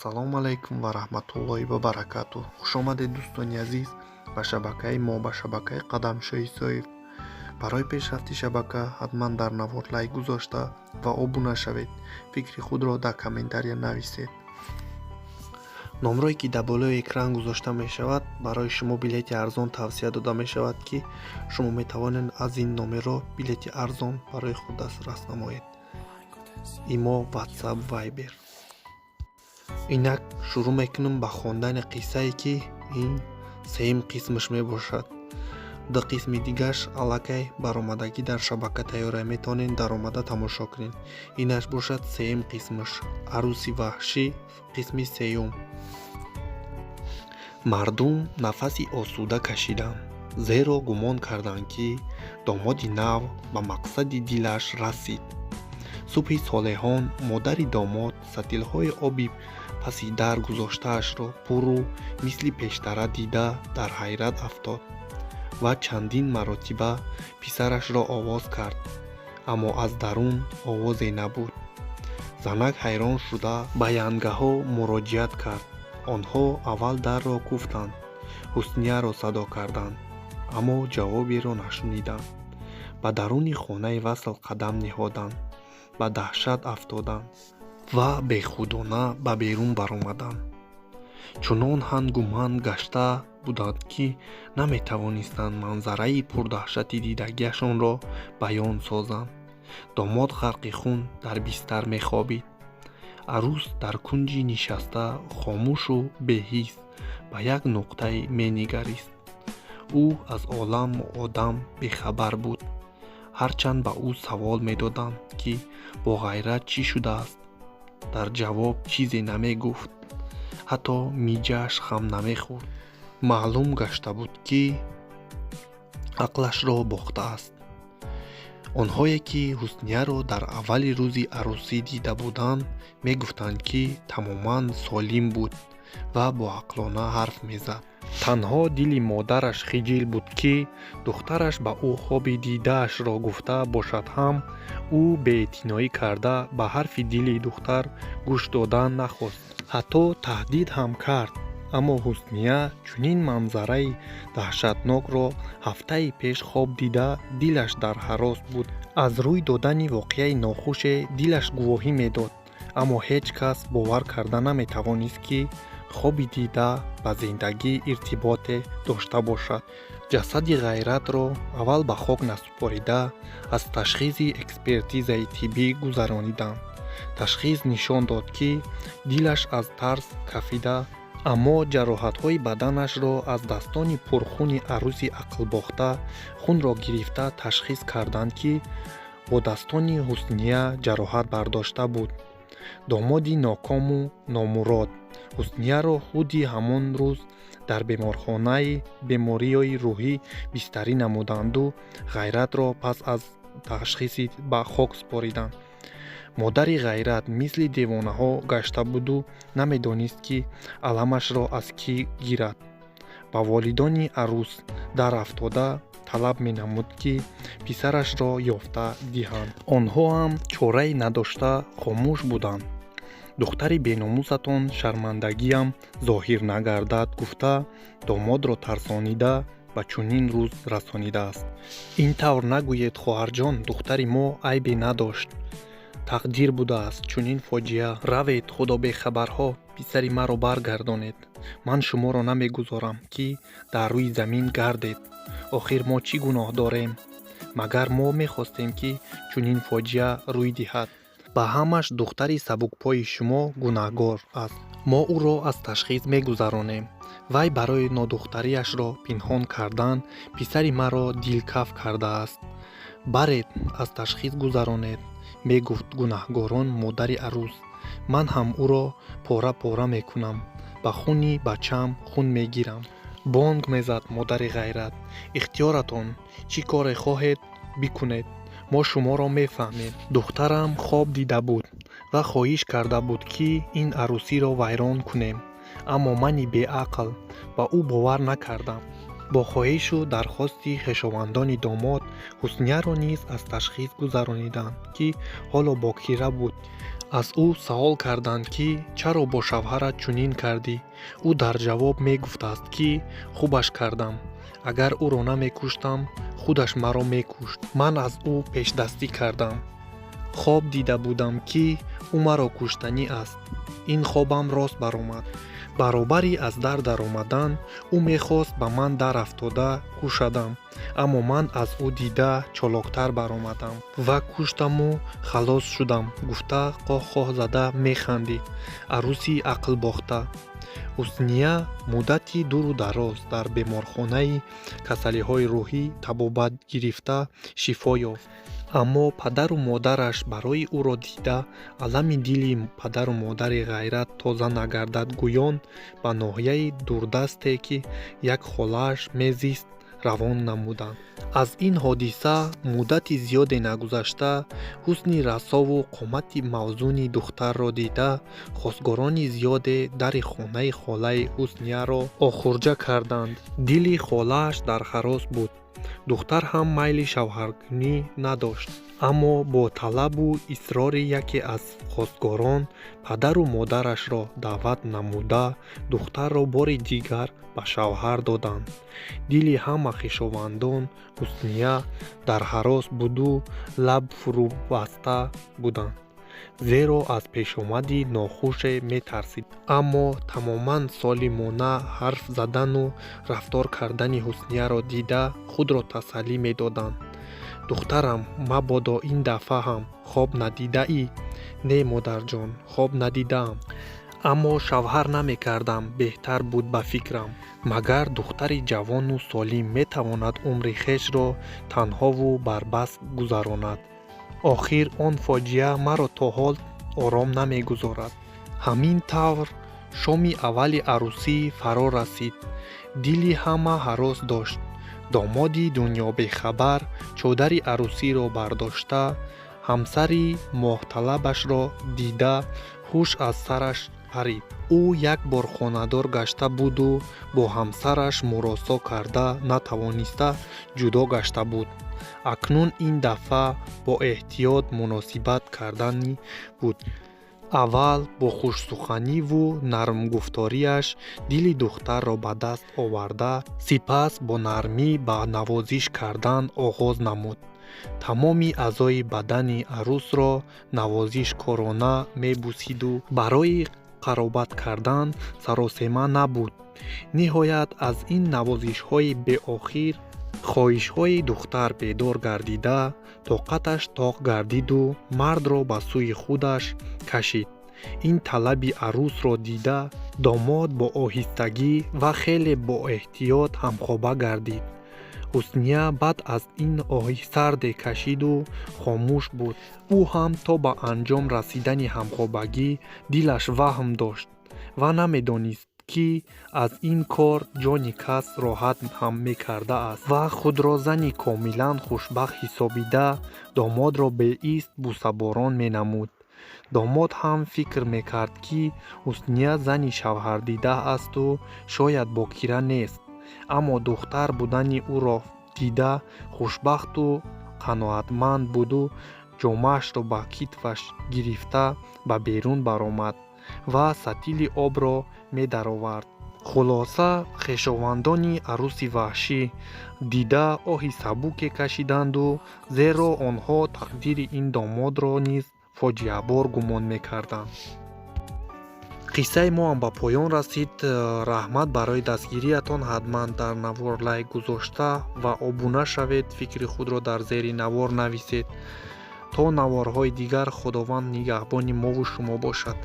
Ассалому алайкум ва раҳматуллоҳи ва баракатуҳ. Хушомадед, дӯстони азиз, ба шабакаи мо, ба шабакаи Қадамшоҳ Исоев. Барои пешрафти шабака ҳатман дар навор лайк гузошта ва обуна шавед. Фикри худро дар комментария нависед. Номрое ки дар болои экран гузошта мешавад, барои шумо билети арзон тавсия дода мешавад, ки шумо метавонед аз ин номерҳо билети арзон барои худ дастрас намоед. Имо, WhatsApp, Viber. Инак шурӯъ мекунам ба хондани қиссае, ки ин сеюм қисмаш мебошад. Ду қисми дигаш аллакай баромадагӣ дар шабака тайёра, метавонед даромада тамошо кунед. Инаш бошад сеюм қисмаш, «Арӯси ваҳшӣ», қисми сеюм. Мардум нафаси осуда кашиданд, зеро гумон карданд, ки домоди нав ба мақсади дилаш расид. Субҳи солеҳон модари домод сатилҳои оби паси дар гузоштаашро пурру мисли пештара дида, дар ҳайрат афтод ва чандин маротиба писарашро овоз кард, аммо аз дарун овозе набуд. Занак ҳайрон шуда, ба янгаҳо муроҷиат кард. Онҳо аввал дарро куфтанд, Ҳуснияро садо карданд, аммо ҷавоберо нашуниданд. Ба даруни хонаи васл қадам ниҳоданд, ба даҳшат афтоданд ва бехудона ба берун баромаданд. Чунон ҳангу манг гашта буданд, ки наметавонистанд манзараи пурдаҳшати дидагиашонро баён созанд. Домод ғарқи хун дар бистар мехобид. Арӯс дар кунҷи нишаста, хомӯшу беҳис ба як нуқтае менигарист. Ӯ аз оламу одам бехабар буд. Ҳарчанд ба ӯ савол медоданд, ки бо Ғайрат чӣ шудааст, дар ҷавоб чизе намегуфт, ҳатто миҷааш хам намехӯрд. Маълум гашта буд, ки ақлашро бохтааст. Онҳое ки Ҳуснияро дар аввали рӯзи арӯсӣ дида буданд, мегуфтанд, ки тамоман солим буд ва боақлона ҳарф мезад. Танҳо дили модараш хиҷил буд, ки духтараш ба ӯ хоби дидаашро гуфта бошад ҳам, ӯ беэътиноӣ карда, ба ҳарфи дили духтар гӯш додан нахост. Ҳатто таҳдид ҳам кард, аммо Ҳусния чунин манзараи даҳшатнокро ҳафтаи пеш хоб дида, дилаш дар ҳарос буд. Аз рӯй додани воқеаи нохуше дилаш гувоҳӣ медод, аммо ҳеҷ кас бовар карда наметавонист, ки хоби дида ба зиндагӣ иртиботе дошта бошад. Ҷасади Ғайратро аввал ба хок насупорида, аз ташхиси экспертизаи тиббӣ гузарониданд. Ташхис нишон дод, ки дилаш аз тарс кафида, аммо ҷароҳатҳои баданашро аз дастони пурхуни арӯси ақлбохта хунро гирифта ташхис карданд, ки бо дастони Ҳусния ҷароҳат бардошта буд. Домоди нокому номурод Ҳуснияро худи ҳамон рӯз дар беморхонаи бемориҳои рӯҳӣ бистарӣ намуданду Ғайратро пас аз ташхиси ба хок супориданд. Модари Ғайрат мисли девонаҳо гашта буду намедонист, ки аламашро аз кӣ гирад. Ба волидони арӯс дар афтода талаб менамуд, ки писарашро ёфта диҳанд. Онҳо ҳам чорае надошта хомӯш буданд. Духтари беномусатон шармандагиам зоҳир нагардад гуфта, домодро тарсонида, ба чунин рӯз расонидааст. Ин тавр нагӯед, хоҳарҷон, духтари мо айбе надошт, тақдир будааст чунин фоҷиа. Равед, худобехабарҳо, писари маро баргардонед. Ман шуморо намегузорам, ки дар рӯи замин гардед. Охир мо чӣ гуноҳ дорем? Магар мо мехостем, ки чунин фоҷиа рӯй диҳад? Ба ҳамаш духтари сабукпои шумо гунаҳгор аст. Мо ӯро аз ташхис мегузаронем. Вай барои нодухтариашро пинҳон кардан писари маро дилкаф кардааст. Баред, аз ташхис гузаронед, мегуфт гунаҳгорон модари арӯс. Ман ҳам ӯро пора пора мекунам, ба хуни бачаам хун мегирам. Бонг мезад модари Ғайрат: ихтиёратон, чӣ коре хоҳед, бикунед, мо шуморо мефаҳмем. Духтарам хоб дида буд ва хоҳиш карда буд, ки ин арӯсиро вайрон кунем, аммо мани беақл ба ӯ бовар накардам. Бо хоҳишу дархости хешовандони домод Ҳуснияро низ аз ташхис гузарониданд, ки ҳоло бокира буд. Аз ӯ савол карданд, ки чаро бо шавҳарат чунин кардӣ? Ӯ дар ҷавоб мегуфтааст, ки хубаш кардам. Агар ӯро намекуштам, худаш маро мекушт. Ман аз ӯ пешдастӣ кардам. Хоб дида будам, ки ӯ маро куштанӣ аст. Ин хобам рост баромад. Баробари аз дар даромадан, ӯ мехост ба ман дар афтода кушадам, аммо ман аз ӯ дида чолоктар баромадам ва куштаму халос шудам, гуфта қоҳ-қоҳ зада механдид аруси ақлбохта. Ҳусния муддати дуру дароз дар беморхонаи касалиҳои рӯҳӣ табобат гирифта шифо ёфт. Аммо падару модараш барои ӯро дида алами дили падару модари ғайрат тоза нагардад гӯён ба ноҳияи дурдасте, ки як холааш мезист, равон намуданд. Аз ин ҳодиса муддати зиёде нагузашта, ҳусни расову қомати мавзуни духтарро дида, хостгорони зиёде дари хонаи холаи Ҳуснияро охурҷа карданд. Дили холааш дар ҳарос буд. Духтар ҳам майли шавҳаркунӣ надошт, аммо бо талабу исрори яке аз хостгорон падару модарашро даъват намуда, духтарро бори дигар ба шавҳар доданд. Дили ҳама хешовандон Ҳусния дар ҳарос буду лаб фурӯбаста буданд, зеро аз пешомади нохуше метарсид. Аммо тамоман солимона ҳарф задану рафтор кардани Ҳуснияро дида худро тасаллӣ медоданд. Духтарам, мабодо ин дафъа ҳам хоб надидаӣ? Не, модарҷон, хоб надидаам. Аммо шавҳар намекардам, беҳтар буд ба фикрам. Магар духтари ҷавону солим метавонад умри хешро танҳову барбаст гузаронад? Охир он фоҷиа маро то ҳол ором намегузорад. Ҳамин тавр шоми аввали арӯсӣ фаро расид. Дили ҳама ҳарос дошт. Домоди дунёбехабар чодари арӯсиро бардошта, ҳамсари моҳталабашро дида ҳуш аз сараш парид. Ӯ як бор хонадор гашта буду бо ҳамсараш муросо карда натавониста ҷудо гашта буд. Акнун ин дафъа бо эҳтиёт муносибат карданӣ буд. Аввал бо хушсуханиву нармгуфториаш дили духтарро ба даст оварда, сипас бо нармӣ ба навозиш кардан оғоз намуд. Тамоми аъзои бадани арӯсро навозишкорона мебусиду барои қаробат кардан саросема набуд. Ниҳоят аз ин навозишҳои беохир хоҳишҳои духтар бедор гардида, тоқаташ тоқ гардиду мардро ба сӯи худаш кашид. Ин талаби арӯсро дида, домод бо оҳистагӣ ва хеле боэҳтиёт ҳамхоба гардид. Ҳусния баъд аз ин оҳи сарде кашиду хомӯш буд. Ӯ ҳам то ба анҷом расидани ҳамхобагӣ дилаш ваҳм дошт ва намедонист, ки аз ин кор ҷони кас роҳат ҳам мекардааст ва худро зани комилан хушбахт ҳисобида, домодро беист бӯсаборон менамуд. Домод ҳам фикр мекард, ки Ҳусния зани шавҳардида асту шояд бокира нест, аммо духтар будани ӯро дида хушбахту қаноатманд буду ҷомаашро ба китфаш гирифта ба берун баромад ва сатили обро медаровард. Хулоса, хешовандони арӯси ваҳшӣ дида оҳи сабуке кашиданду, зеро онҳо тақдири ин домодро низ фоҷиабор гумон мекарданд. Қиссаи моам ба поён расид. Раҳмат барои дастгириятон. Ҳатман дар навор лайк гузошта ва обуна шавед. Фикри худро дар зери навор нависед. То наворҳои дигар Худованд нигаҳбони мову шумо бошад.